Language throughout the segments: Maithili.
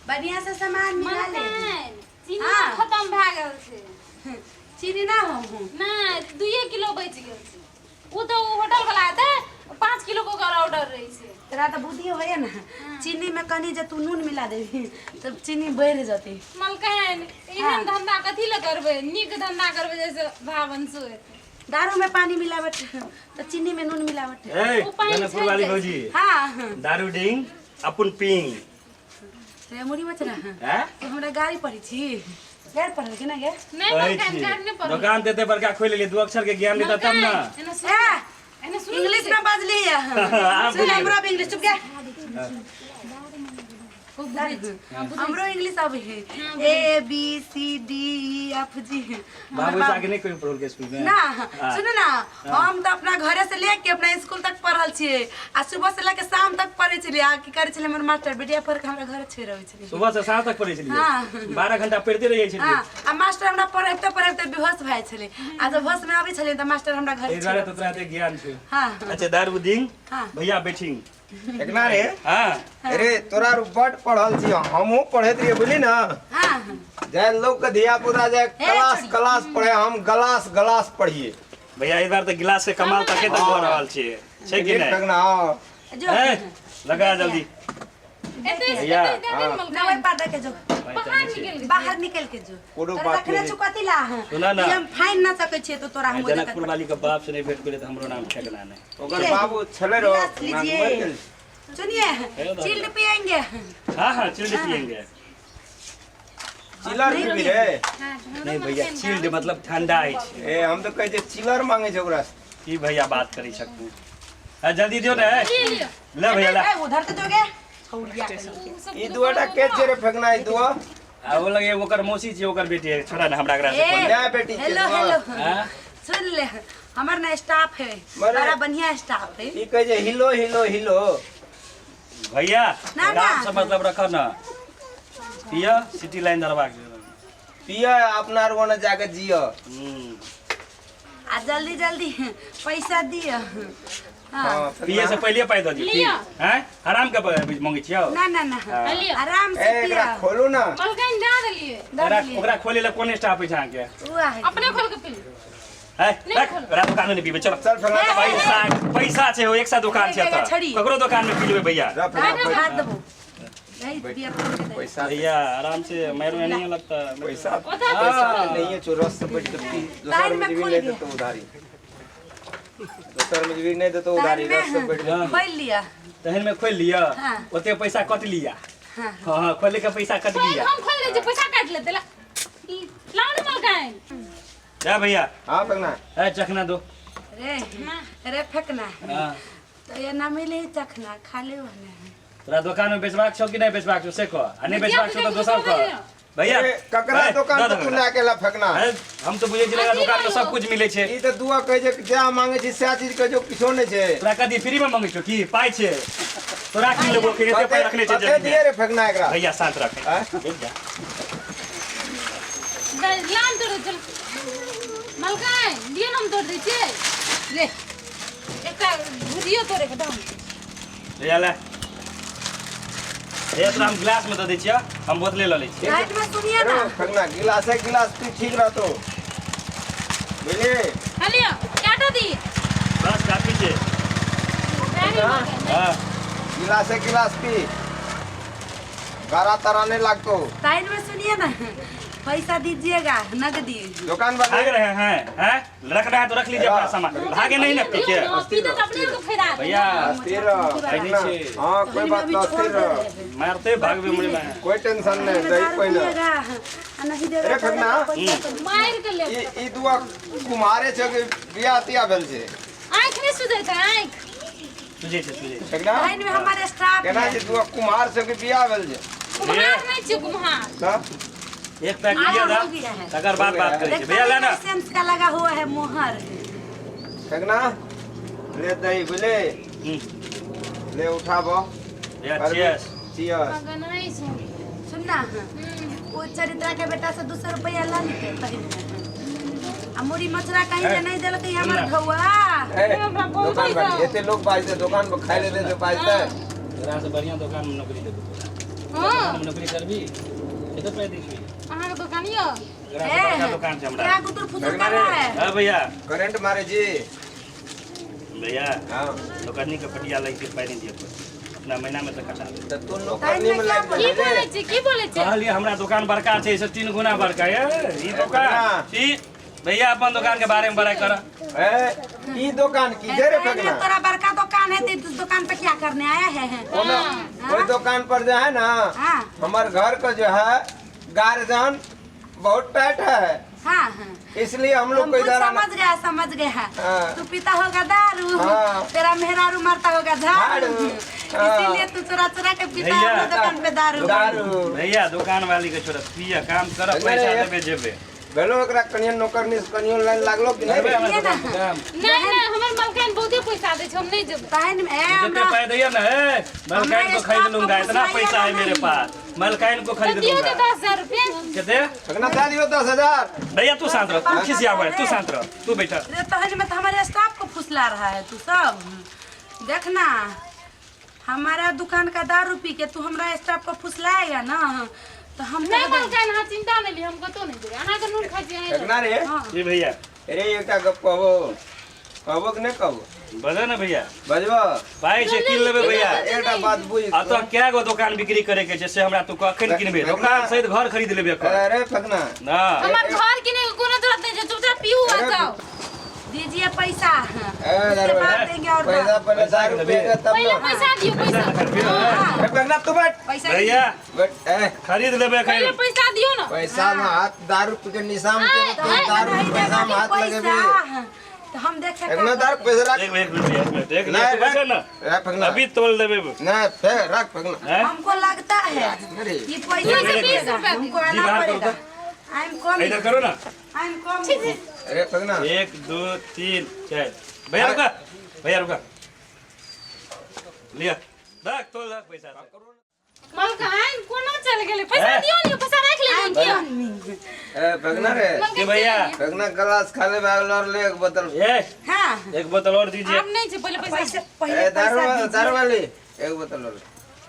बढ़िया से सामान मिला ले। मलकाइन, चीनी हाँ। खत्म भए गेल छै। चीनी ना हो। नहि, 2 किलो बचि गेल छै। ओ तऽ ओ होटल वाला एतै, 5 किलो के ओकर ऑर्डर रहै छै। तोरा तऽ बुद्धि होइए ने, चीनी में कनी जे तू नून मिला देबही तऽ चीनी बढ़ि जेतै। मलकाइन, एहन धंधा कथी लए करबै? नीक धंधा करबै जैसे भावंशो हेतै। दारू में पानी मिलावट तऽ चीनी में नून मिलावट। ए, ओ पानि जनकपुर छानि वाली जाइ। भौजी। हाँ। दारू डिंग अपन पिंग। रे मुड़ी मचरा। हैं? तू हमरा गाड़ी पढ़ै छी? गाड़ी पढ़ल कि ना गे? नहि। कहै मलकाइन, छी गाड़ी नहि पढ़ल। दोकान तऽ एते बड़का खोलि लेलियै, दू अक्षर के ज्ञान लेता तब ने। एना सुन। ए। एना सुन। इंग्लिश में बाजली है। आब सुन। बुझि हमरो भी इंग्लिश, चुप गे। खूब बुझै छी। हमरो इंग्लिश आबै है, A B C D E F G. बाबू से आगे नहि कोई पढ़ल के स्कूल में? ना। सुन ना, हम तऽ अपना घरे से लेके अपना स्कूल तक पढ़ल छियै आ सुबह से लेके शाम तक पढ़ै छलियै। आ की करै छलै हमर मास्टर, बेटिया पढ़ के हमरा घरे छोड़ि अबै छलै। सुबह से साँझ तक पढ़ै छलियै? हाँ। 12 घंटा पढ़िते रहै छलियै? हाँ, आ मास्टर हमरा पढ़ैबते पढ़ैबते बेहोश भए जाइ छलै आ जब होश में आबै छलै तऽ मास्टर हमरा घरे एहि दुआरे छोड़ि तऽ तोरा एते ज्ञान छै। हाँ। अच्छा, दारू दिंग। हाँ। भैया बैठिंग। एकना रे। हाँ। अरे, तोरा आर बड पढ़ल छी, हमहूँ पढ़ैत रहियै, बुझली ने? हाँ। जाय लोग के धिया पुता जाय क्लास छोड़ी। क्लास पढ़े, हम गलास गलास पढ़िए। भैया, इस बार तऽ गिलास के कमाल तके तक भऽ रहल छै, छै कि नहि? फेकना, हाँ। जो। ए, लगा जल्दी। एते भैया, एते दे दे। ना। मलकाइन। ओहि पार के जो। बाहर निकलि गेल। बाहर निकल के जो। कोनो तोरा बात रखने नहीं। छु कथी ला? सुना ना। ई हम फाइन ना सकै छियै तो तोरा हम ओहि जगह जनकपुर वाली के बाप से नहीं भेंट करै तऽ हमरो नाम ठेकना नहि। ओकर बाबू छलै रो गिलास लीजिए। मरि गेल। सुनिए। हेलो दादा। चिल्ड पियेंगे? हाँ हाँ, चिल्ड पियेंगे। चिलर पीबी रे? नहीं भैया, चिल्ड मतलब ठंडा अछि। ए, हम तऽ कहै छियै चिलर मांगे छै ओकरा से। की भैया बात करै छक तू? हाँ, जल्दी दियो ने। ले लिअ। ले भैया, ले। ए, उधर तो जोगे छौड़िया कहीं के। ओ सब ई दुआटा के छै रे फेकना, ई दुआ? आ ओ लगे ओकर मौसी छै, ओकर बेटी है। छोड़ा ने हमरा एकरा से। ए, कोन नया बेटी छै। हेलो। हाँ। हेलो। हाँ? सुन ले, हमर ना स्टाफ है। बड़ा बढ़िया स्टाफ है। ई कहै छै हिलो हिलो हिलो। भैया। ना, ना। काम से मतलब रख न, पिया सिटी लाइन दरबा के। पिया अपना आर ओने जाके जियो। आ जल्दी जल्दी पैसा दियो, हाँ। हाँ, पिए से पहले पाई दऽ दियौ। लिअ। हैं, आराम के मंगै छियौ। ना ना ना। हाँ। लिअ। आराम ए, से एकरा पियो। खोलू ना। मलकाइन, दए देलियै। दऽ ओकरा देलियै। ओकरा खोले लए कोन स्टाफ अछि अहाँके? उ आहे। अपने खोल के पी लिअ। हैं? नहि रख, खोल। ओकरा दुकान में नहीं पीबै, चलो। चल फेकना। पैसा पैसा छै, ओ एक सा दुकान छै। ए, एतऽ छड़ी। ककरो दुकान में पी लेबै भैया। रह फेकना, हाथ देबो नहीं, बियर खोल के दे। पैसा। भैया, आराम से, मारो नहीं लगता। पैसा। ओतऽ। पैसा नहीं है, चोरस से बैठ के पी। दोसर लाइन में में खुल नहीं गया। देतो उधारी, दोसर में भी नहीं देतो उधारी, रस से बैठ के हाँ। खोल लिया। तहन में खोल लिया। हाँ। ओते पैसा कट लिया। हाँ। हाँ हाँ, खोले के पैसा कट खोल। लिया। हम खोल दै छियै, पैसा काटि लेतै। ला लाउ ने मलकाइन। जा भैया। हाँ फेकना। ए, चखना दो। रे रे फेकना। हाँ। तो ये ना मिले ही चखना, खा ले ने। तोरा दुकान में बेचबाक छौ कि नहीं बेचबाक छौ से कह, आ नहीं बेचबाक छौ तऽ दोसर कह भैया। ए, ककरा ए, दुकान दऽ पर दे तू हमरा। लए के ला फेकना? अरे, हम तऽ बुझै छी अथी दुकान में वालो। सब कुछ मिलै छै। ई तऽ दुआ कहै छै कि जएह मांगे छी सएह चीज कहै छै, किछो नहि छै। तोरा कथी फ्री में मंगै छौ की? पाइ छै तोरा की लेबो कि एते पाइ रखने छै कते जेबीमे? दिए रे फेकना एकरा? भैया, शांत रख। आँय? रुक जा। लाम तोड़ चल मलकाइन, दियौ ने, हम तोड़ दै छियै। ले, एकटा भुजियो तोड़े के दाम। भैया, ले हे, तोरा हम गिलास में दऽ दै छियौ, हम बोतले लऽ लै छियै। रात में सुनिए ना। अरे फेकना, गिलास है गिलास, तू ठीक रहतो, बुझलिए? हाँ, लिअ, काटो दी। बस, काफी छै। हाँ। हाँ। गिलास है गिलास पी, गारा तारा नहीं लागतो। साइड में सुनिए ना, पैसा दीजिएगा नगदी। दुकान भाग वाले रहे हैं, हैं? रखना है तो रख लीजिए अपना सामान, भागे नहीं ना पी के। पीते तऽ अपने को फायदा हेतै। भैया। अस्थिर रह। नहीं फेकना। छै। हाँ, कोई बात ना, अस्थिर रह। मारते भागबे मुड़ी में। कोई टेंशन नहीं, दही दारू पहिने। पिएगा आ नहीं देगा अरे तो फेकना। पैसा। मारि के लेब। ई ई दुआ कुमारे छै कि बियाह तियाह भेल छै? आँखि नहि सुझै छै, आँखि। सुझै छै, सुझै छै। फेकना। लाइन में हमारे स्टाफ केना है। छै, दुआ कुमार छै कि बियाह भेल छै? कुम्हार नहि छियै, कुम्हार। तऽ एक पैक आधा लिअ दा। हो गया है। तकर बाद बात करै छी। देखो। भैया, लेना। लाइसेंस का लगा हुआ है मोहर। फेकना, ले दही, बुझले? ले, उठाबो। भैया, चीयर्स। चीयर्स। अगर नहि सुन। सुनना, वो चरित्रा के बेटा से 200 रुपया ला लेते पहले आ मुड़ी मचरा कहीं से नहीं देलकै हमर सुनना। ढौआ। ए, हमरा बहुत दुकान पैसा। पर एते लोग बाजते, दुकान पर खाइ ले तो बाजते। तोरा से बढ़िया दुकान में नौकरी देबो तोरा। हाँ। नौकरी करबी कते पाइ दै छै? अहाँके दोकान यऽ? एकरा से बड़का दोकान छै हमरा। क्या गुदुर फुदुर कर रहा है? हाँ भैया। करेंट मारे जी। भैया हाँ। नौकरनी के पटिया लग के पाइ नहीं दिए पड़तै। अपना महीना में तो कटा दे। तऽ तू नौकरनी में लागि की गेलै बोलै रे। छी, की बोलै छी? कहलिए हमरा दुकान बड़का छै, से 3 गुना बड़का ये ई दुकान छी। भैया अपन दुकान के बारे में बड़ाई कर। ए, ई दोकान की दे रे ए, फगना? तोरा बड़का दुकान है तो इस दुकान पे क्या करने आया है? कोनो कोई दुकान पर जो है ना, हाँ। हमार घर का जो है गार्जियन बहुत टाइट है। हाँ, हाँ। इसलिए हम लोग हम को कुछ इधर आना। समझ गया, समझ गया। हाँ। तू पीता होगा दारू, हाँ। तेरा मेहरारू मारता होगा झाड़ू, झाड़ू। हाँ। इसीलिए तू चुरा चुरा के पीता है भैया। अपना दुकान पे दारू। दारू। भैया दुकान वाली के छोड़, पिया काम कर, अरे, पैसा अरे। देबे जेबे। भेलो एकरा कनियो नौकरनी से कनियो लाइन लागलो कि नहीं? करबै हमरा पिए ना। दुकान पे काम। नहीं नहीं, हमर मलकाइन बहुते पैसा दै छै, हम नहीं जेबै। तहन में, ए, जितने हमरा पाई दैया ना, ए, मलकाइन को हमरा खरीद स्टाफ को लूंगा, इतना फुसलाइए पैसा है ना मेरे नहीं। पास, मलकाइन को तऽ खरीद दियौ लूंगा। तऽ 10,000 रुपया। कितने? फगना दे दियो 10,000। भैया तू शांत रह, तू खिसिया तू शांत रह, तू बैठा। रे तहन में तो हमारे स्टाफ को फुसला रहा है तू सब। देखना हमारा दुकान का दारू पी के तू हमरा स्टाफ को फुसलाएगा ना तो हम नहीं तो मलकाइन, अहाँ चिंता नहीं ली, हम कतौ नहीं जेबै, अहाँके नून खाइ छी अहीं। फगना रे। हाँ। जी भैया। अरे एकटा गप कहबो, कहबो कि नहीं कहबो? बजे ना भैया। बजबो। पाई छै की लेबै भैया? एकटा बात बुझ। आ तो क्या गो दुकान बिक्री करे के छै से हमरा तू कखन किनबे? दुकान सहित घर खरीद लेबे एकर। अरे फगना। ना। हमर घर किने के कोनो जरूरत नहीं छै, चुपचाप पीऊ आ अरे, जाओ। दीजिए पैसा, ए, उसके दारू बाद देंगे और पैसा पहले दारू पिएगा तब पहिले ना। पैसा दियौ, पैसा। हाँ। ए, फगना तू बैठ। पैसा भैया बैठ। ए, खरीद लेबे पहिले एखन। पैसा दियौ ना। पैसा में हाथ दारू पी के निशा में के तू दारू नहीं के पैसा में देगा हाथ पैसा, लगेबी। तो हम देखे फगना दारू पैसा रख। एक मिनट, एक मिनट, एक नहीं, मिनट, तू बैठे रख। ना। ए, फगना। अभी तोल देबे। नहीं, फिर रख फगना। हैं? हमको लगता है अरे। ये पैसा एक देगा, 20 रुपया हमको जी, आना बाहर करो पड़ेगा। I am कम, इधर करो ना। I am कम। अरे फगना। 1 2 3 4। भैया रुका, भैया रुका, लिया रख तोल रख पैसा। मलकाइन कोना चल गेलै? पैसा ए। दियौ ने, पैसा राखि लेलियै की? ए, फगना रे। के भैया? फगना गिलास खाले भागल और ले एक बोतल। ए, हाँ। एक बोतल और दीजिए। आब नहीं छै, पहिले पैसा। पैसा ए, पहले दारू पैसा दीजिए। दारू वाली एक बोतल और।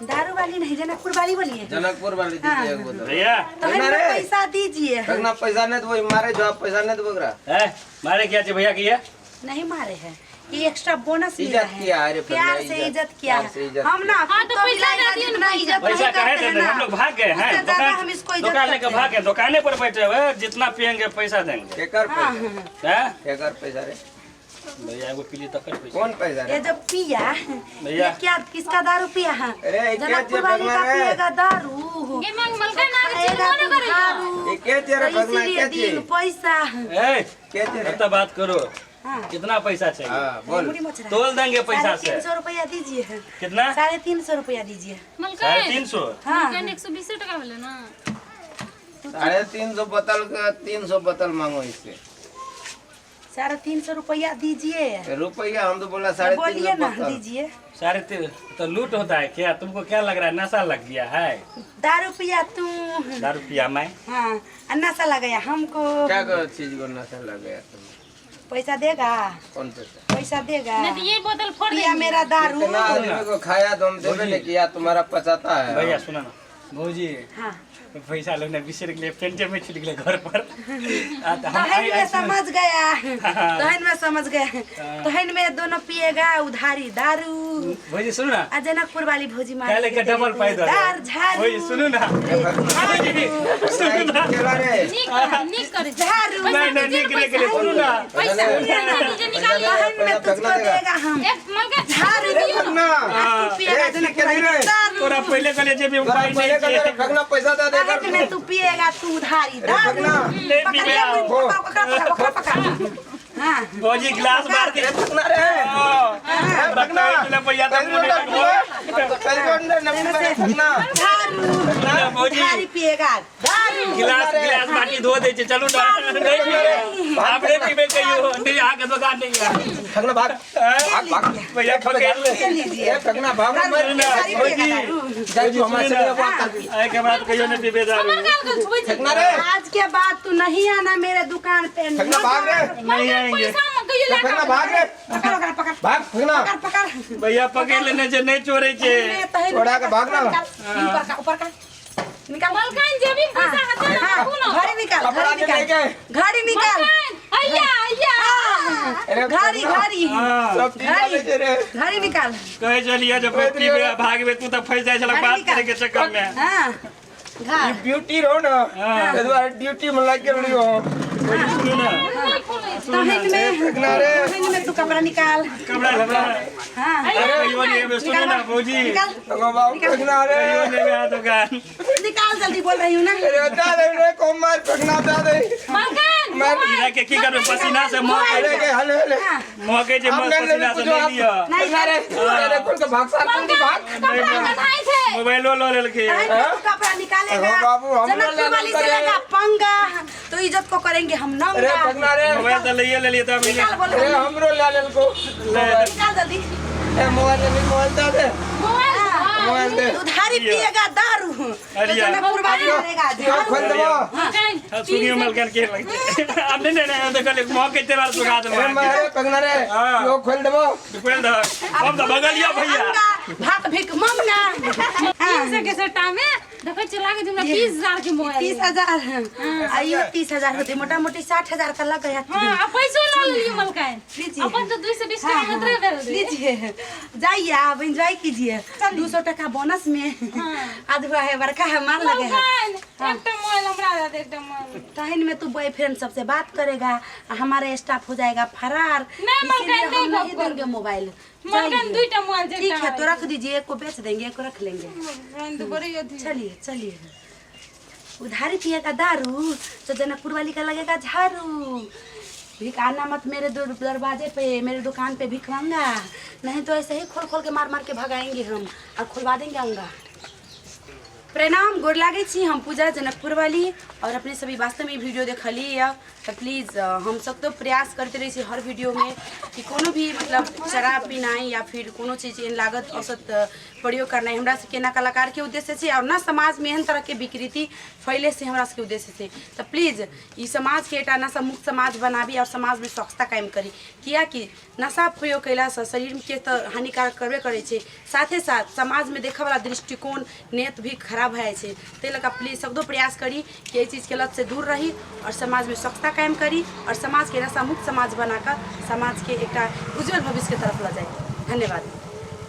दारू वाली नहीं, जनकपुर वाली बोलिए। जनकपुर वाली दीजिए एक बोतल। भैया। तो फगना रे। पैसा दीजिए। फगना पैसा नहीं तो वही मारे जो आप पैसा नहीं तो बकरा। ए, मारे क्या चाहिए भैया की है? नहीं मारे हैं, ये एक्स्ट्रा बोनस मिला इज्जत है। किया है रे फगना, प्यार से इज्जत किया प्यार से है। इज्जत हम ना हाँ, तो कुत्तों पैसा बिलाई दे का दियो ना, जितना इज्जत पैसा नहीं काहे करते दे हैं दें? ना, हम लोग भाग गए हैं। उससे ज्यादा दुकान हम इसको इज्जत दुकान लेकर करते भाग हैं। गए, दुकाने पर बैठे हुए जितना पियेंगे पैसा देंगे। केकर पैसा? हैं? केकर पैसा रे? भैया एगो पीली तकर पैसा। कौन पैसा रे? ये जो पिया, भैया। ये क्या किसका दारू पिया है? अरे, ये क्या जनकपुर चीज वाली फगना का रे? पिएगा दारू, गे मंग मलकाइन आगे खाएगा चिन्हबो तू न करैया। दारू। ये के चीज रे तो फगना, इसीलिए के चीज? दिन पैसा। ए, के चीज रे? अब तो बात करो। हाँ। कितना पैसा चाहिए? हाँ, बोल। मुड़ी मचरा। तोल देंगे पैसा से। 350 रुपया दीजिए। कितना? 350 रुपया दीजिए। मलकाइन। 350? हाँ। मलकाइन 120 टका भेलै ना। 350 बोतल का 300 बोतल मांगो इससे। 350 रुपया दीजिए। रुपया हम तो बोला 350 बोलिए ना, बोतल। दीजिए। 3.5 तो लूट होता है क्या? तुमको क्या लग रहा है नशा लग गया है? दारू पिया तू। दारू पिया मैं? हाँ, और नशा लग गया हमको। क्या करो चीज को नशा लग गया तुम? पैसा देगा? कौन पैसा? पैसा देगा? नहीं तो ये बोतल फोड़ पिया देंगे। मेरा दारू। इतना आदमी को खाया तो हम देवे नहीं किया, तुम्हारा पचाता है। भैया सुना ना भौजी। हाँ। पैसा लोग ने 20 के लिए पेंटे में छूट गए घर पर। आ, तो हम तहन आई- में आई- समझ गया, तहन में समझ गया, तहन में दोनों पिएगा उधारी दारू। भौजी सुनो ना, आ जनकपुर वाली भौजी मार काले के डबल पाई दो। दार झाड़ू। भौजी सुनो ना, भौजी सुनो ना। केला रे। नीक नीक करै छै। झाड़ू। नहीं नहीं निकले के लिए सुनो ना। पैसा पैसा दीजिए, निकालिए। तहन में तुझको देगा हम। एक मलकाइन झाड़ू अरे फगना। तू पिएगा ए, जनकपुर वाली रे। दारू। तोरा पहले कहले जे भी तोरा पाई पहले नहीं कहले रे, छै। फगना पैसा दे दे तहन में तू पिएगा तू उधारी अरे दारू। फगना। ले पकड़ पीबे ले, आओ। पकड़, पकड़, पकड़, पकड़। हाँ। भौजी गिलास मार के अरे फगना रे। हाँ। फगना। इतना पैसा तो मुंह में फगना। झाड़ू। भौजी। उधारी पिएगा दारू। गिलास गिलास बाटी धो दे छै, चलू ना। नहीं पीबे, आप नहीं पीबे कहियो नहीं, आके दुकान नहीं आ। फगना भाग भाग भाग। भैया पकड़ ले। ले लीजिए। ए फगना भाग मर। उधारी पिएगा दारू। जाई तू हमारे से बात कर। आए के बाद कहियो नहीं पीबे दारू। हमर गाल गाल छुबै छै। फगना रे। आज के बाद तू नहीं आना मेरे दुकान पे। फगना भाग रे। नहीं आएंगे। पैसा में कहियो तो लए फेंकना भाग रे। पकड़ ओकरा पकड़। भाग फेंकना। पकड़ पकड़। भैया पकड़ लेने छै, नहि चोरै छै। छोड़ा के भाग ना। ऊपर का, ऊपर का निकाल। मलकाइन जेबी में पैसा हेतै ने हाँ, राखू ने। घड़ी निकाल, कपड़ा घड़ी के निकाल, लेके। घड़ी निकाल। मलकाइन हैया हैया। अरे घड़ी फेंकना। घड़ी। हाँ। सब चीज डाले छै रे। घड़ी निकाल। कहै छलियै जे बत्ती में भागबे तू तऽ फँसि जाइ छलक घड़ी बात निकाल। करे के चक्कर में। हाँ घर। ई ड्यूटी रहो ना। हाँ। ताहि दुआरे ड्यूटी में लागि गेल रहियो। सुनू ने। नहि खोलै छै। तहन में फेंकना रे। तहन में तू कपड़ा निकाल। कपड़ा लेबै। हाँ। अरे कहियो नहि एबै, सुनू ने भौजी। निकाल। एगो बाबू फेंकना रे। कहियो नहि एबै अहाँ दुकान। निकाल जल्दी, बोल रही हूँ ना। अरे दे दे रे, कम मार फेंकना दे दे। मलकाइन मार। ई के की करबै, पसीना से महकै अरे के हले हले। हाँ। महकै छै हम मस्त नहीं पसीना लेबै से कुछो। नहि लिअ। नहीं। फेंकना रे, अरे खोल के भाग सार, जल्दी भाग। कपड़ा कढ़ाई छै। मोबाइलो लऽ लेलकै। तहन में तू कपड़ा निकालेगा। अरे बाबू, हम जनकपुर ना वाली से लेबै। लेगा पंगा तो इज्जत को करेंगे हम अरे नंगा। फेंकना रे। मोबाइल तऽ लैए लेलियै तऽ अभी। निकाल बोल। अरे हमरो ले लेलको। ले। निकाल जल्दी। ए मोबाइल ले, मोबाइल दे दे। मोबाइल हाँ। मोबाइल दे। उधारी पिएगा दारू तो अरे यार। जनकपुर वाली मारेगा यो झाड़ू। खोल देबो। मलकाइन सुनियो मलकान के लगतै आब। नहि नहि नहि, देखल महकै तेल आर सुखा अरे देलहुँ। मारे फेंकना रे। हाँ। यो खोल देबो। खोलि दहक, हम तऽ भगलियो भैया। अंगा, भात भीख मंगा। 300 के सट्टा में देखै छियै, लागै छै हमरा 20,000 के मोबाइल। 30,000 आइयो 30,000 होते, मोटा मोटी 60,000 का लग गया। हाँ, आ पैसो लऽ लेलियै मलकाइन। लीजिए। अपन तऽ 220 टका मात्रे भेल रहै। लीजिए, जाइए आप, एंजॉय कीजिए। 200 टका बोनस में आज हुआ है, बड़का है माल लगे है। मलकाइन एकटा मोबाइल हमरा दे दे, एकटा मोबाइल। तहन में तू बॉयफ्रेंड सबसे बात करेगा, हमारे स्टाफ हो जाएगा फरार। नहीं, इसीलिए मलकाइन, हम नहीं नहीं गप देंगे मोबाइल। मलकाइन चाहिए। दुईटा मोबाइल छै। ठीक है तो रख दीजिए, एक को बेच देंगे, एक को रख लेंगे। तो बड़ी अथी। चलिए चलिए। उधारी पिएगा दारू तो जनकपुर वाली का लगेगा झाड़ू। भीख आना मत मेरे दरवाजे पे, मेरे दुकान पे भीख मांगा, नहीं तो ऐसे ही खोल खोल के मार मार के भगाएंगे हम और खुलवा देंगे अंगा। प्रणाम, गोर लागै छी। हम पूजा जनकपुर वाली और अपने सभी वास्तव में वीडियो देखली यऽ तऽ प्लीज, हम सब तो प्रयास करते रहै छी हर वीडियो में कि कोनो भी मतलब शराब पीनाइ या फिर कोनो चीज एहन लागत औसत प्रयोग करनाइ हमरा सबके ना कलाकार के उद्देश्य छै और ना समाज में एहन तरह के विकृति फैले से हमरा सबके उद्देश्य छै। तऽ प्लीज ई समाज के एकटा नशा मुक्त समाज बनाबी और समाज में स्वच्छता कायम करी, कियाकि नशा प्रयोग कयलासँ शरीरके तऽ हानिकारक करबे करै छै, साथे साथ समाजमे देखऽवला दृष्टिकोण नेत भी खराब भए जाइ छै। ताहि लऽ कऽ प्लीज सभतो प्रयास करी कि एहि चीजके लतसँ दूर रही आओर समाजमे स्वच्छता कायम करी आओर समाजके नशामुक्त समाज बना कऽ समाजके एकटा उज्जवल भविष्यके तरफ लऽ जाइ। धन्यवाद।